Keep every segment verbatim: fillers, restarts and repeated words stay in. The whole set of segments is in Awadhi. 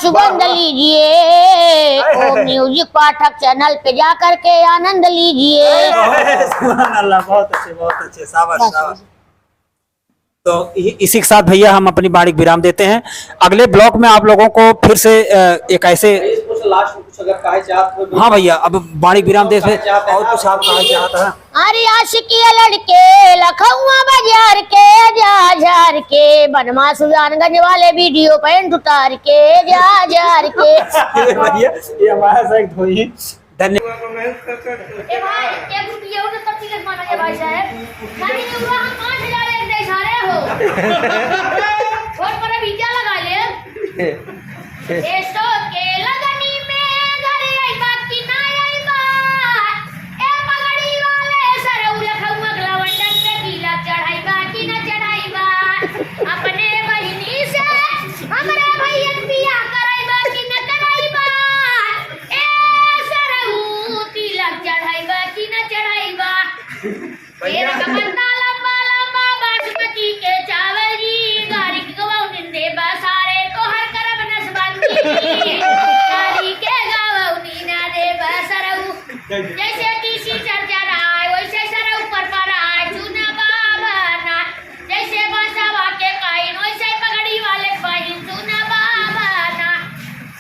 सुगंध लीजिए। ओम म्यूजिक पाठक चैनल पे जा करके आनंद लीजिए। सुभान अल्लाह, बहुत अच्छे, बहुत अच्छे, शाबाश, बस। शाबाश। तो इ-, इसी के साथ भैया हम अपनी वाणिक विराम देते हैं। अगले ब्लॉग में आप लोगों को फिर से, अ, एक ऐसे कुछ लास्ट में कुछ अगर कहे चाहत हो तो हाँ भैया, अब वाणिक विराम देते हैं। और कुछ आप कहे चाहत हैं? अरे आशिकी लड़के लखौआ बाजार के, जा झार के, बनवा सुजानगंज वाले वीडियो पैंट उतार के, जा झार के। ये भैया, ये हमारा साइड धोई। धन्यवाद। ए भाई, एक रुपया हो तो तब टिकट माना के भाई साहब। खाली ये हुआ हम पाँच हजार एक दे सारे हो। वोट पर अभी क्या लगा ले? ए सो के लगनी में घर अइबा कि ना अइबा? ए पगड़ी वाले सरऊ लखऊ अगला वंडन पे तिलक चढ़ाइबा कि ना चढ़ाइबा? अपने बहिनी से हमरे भैया बियाह कराइबा कि ना कराइबा? ए सरऊ तिलक चढ़ाइबा कि ना चढ़ाइबा? भैया। तेल का पत्ता लंबा लंबा बासमती के चावल जी, गारी के गवौनी देबा सारे तोहर करब नसबंदी जी। गारी के गवौनी ना देबा सरऊ। जैसे तीसी चरचराए, वैसे सरऊ परपराए, सुना बाबा ना। जैसे बांसवा के काइन, वैसे पगड़ी वाले पाइन, सुना बाबा ना।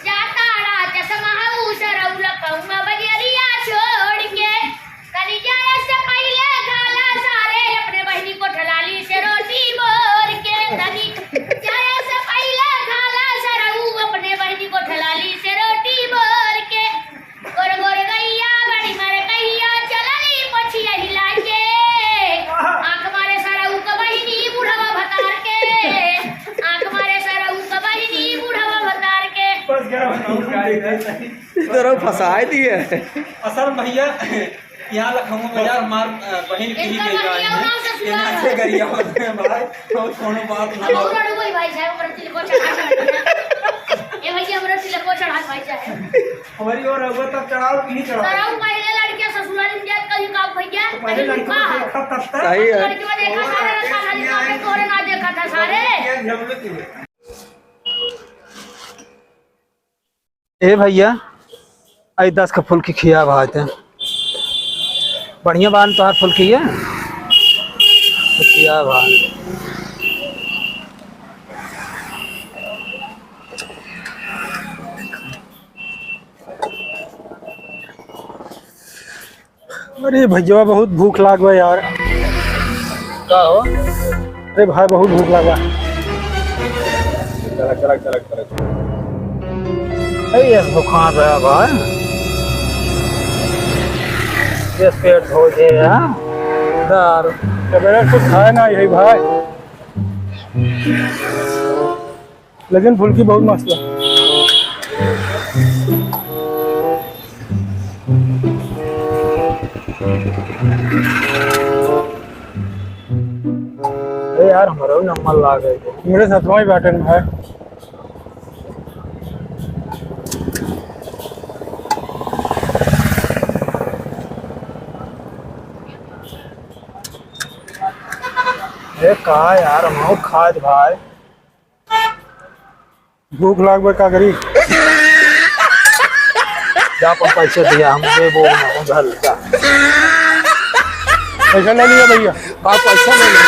जाता रा चश्मा हऊ सरऊ लखऊ बजरिया छोड़ के। कनी जाए से पहिले खाला सारे अपने बहिनी को ठलाली से रोटी बोर के। कनी जाए से पहिले खाला सरऊ अपने बहिनी को ठलाली से रोटी बोर के। गोर गोर गैया बड़ी मर गैया चलली पछिया हिला के। आँख मारे सरऊ क बहिनी बुढ़वा भतार के। आँख मारे सरऊ क बहिनी बुढ़वा भतार के। बस गया, बस गया। इधर फंसाए दिए। असल भैया, यहाँ लखनऊ बाजार हमार, अ, बहिन की इनका गई बा, गरियावा ना ससुराल। इनसे गरियावा है भाई, और कोनो बात ना हो। हमरा रउआ भाई साहब, हमरा तिलको चढ़ा के बैठा। ए भैया, हमरा तिलको चढ़ा के भाई साहब। हमारी ओर रउआ तब चढ़ाओ, पीढ़ी चढ़ाओ। सरऊ पहिले लड़कियां ससुराल में जात कहीं का भैया, तो पहिले कहीं लड़कियों का को देखा तब तक। सही है। लड़कियों देखा सारे रास्ता खाली यहाँ पे तोरे ना देखा था सारे। ये जरूरत नहीं है। ए भैया, आई दस का फुल्की खिया भाई ते। बढ़िया बान तोहार फुल्की है? खिया भाई। अरे भैया, बहुत भूख लाग बा यार। का हो? अरे भाई, बहुत भूख लाग बा। चला, चला, चला, चला। अरे, ये भूखा बा भाई। ये पेट हो गया यार। दार। सवेरे कुछ खाए ना यही भाई। लेकिन फुल्की बहुत मस्त है। अरे यार, हमारा भी नंबर लाग गए। मेरे साथ वही बैठे हैं भाई। ए, का यार, हम खाए भाई। भूख लाग बा, का करी? जा, अपन पैसे दिया, हम देबो ना, उधर जा। पैसा ले लिया भैया। बा, पैसा ले लिया।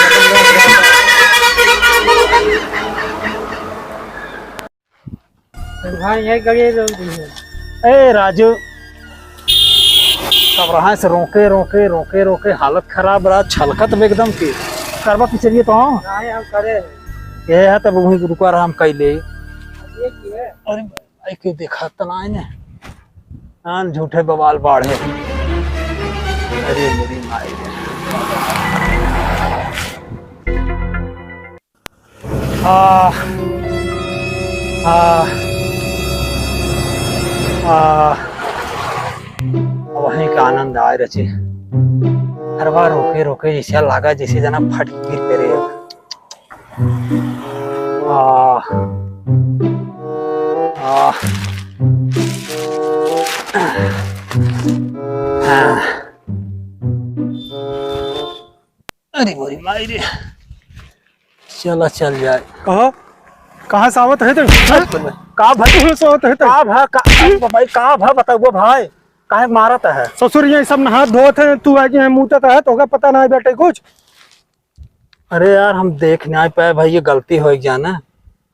भाई, ये गड़िया जल्दी है। ए, राजू, सब रहा से रोके, रोके, रोके, रोके, हालत खराब रहा, छलकत बा एकदम की। करबा पिछड़िए तो। नहीं, हम करे। ये है, तब वहीं रुका रहा, हम कैले। ये की है? अरे, भाई, क्यों देखा तना है ने? आन झूठे बवाल बाढ़े। अरे, मेरी माई रे। आ, आ, आ, वहीं का आनंद आए रचे। हर बार रोके, रोके जैसे लागा, जैसे जना फट गिर पे रे। आ, आ, आ। अरे मोरी माई रे, चला चल जाए। कहाँ, कहाँ से आवत है तू? का भाई? तू सोत है तो? का भा, का, भाई, का भा बताओ भाई? काहे मारत है? ससुर, ये सब नहात धोत है, तू आके यहाँ मूतत है, तोका पता ना है बेटे कुछ? अरे यार, हम देख नाहीं पाए भाई, ये गलती होइ गया ना,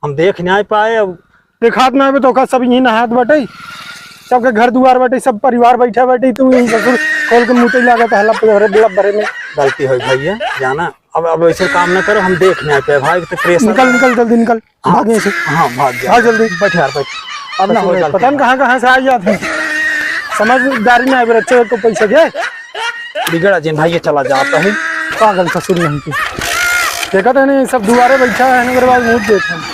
हम देख नाहीं पाए। अब देखात ना आवे तोका, सब यहीं नहात बाटे, सबके घर दुआर बाटे, सब परिवार बैठा बाटे, तू यहीं ससुर खोल के मूते लागत है, लब भरे, लब भरे में। गलती होइ भैया, जाना, अब, अब ऐसे काम ना करो, हम देख नाहीं पाए भाई, तो प्रेशर निकल, निकल, जल्दी निकल, हाँ, भाग यहाँ से। हाँ, भाग जा। भाग जल्दी। बैठ यार, बैठ। अब ना हो, पता नहीं कहाँ, कहाँ से आ जात है। समझदारी ना है, बच्चे को पैसे दे। बिगड़ा जिन भाई, ये चला जाता है। पागल ससुर नहीं की। देखा था नहीं, सब दुआरे बैठा है, ओकरे बाद मुँह देख हम।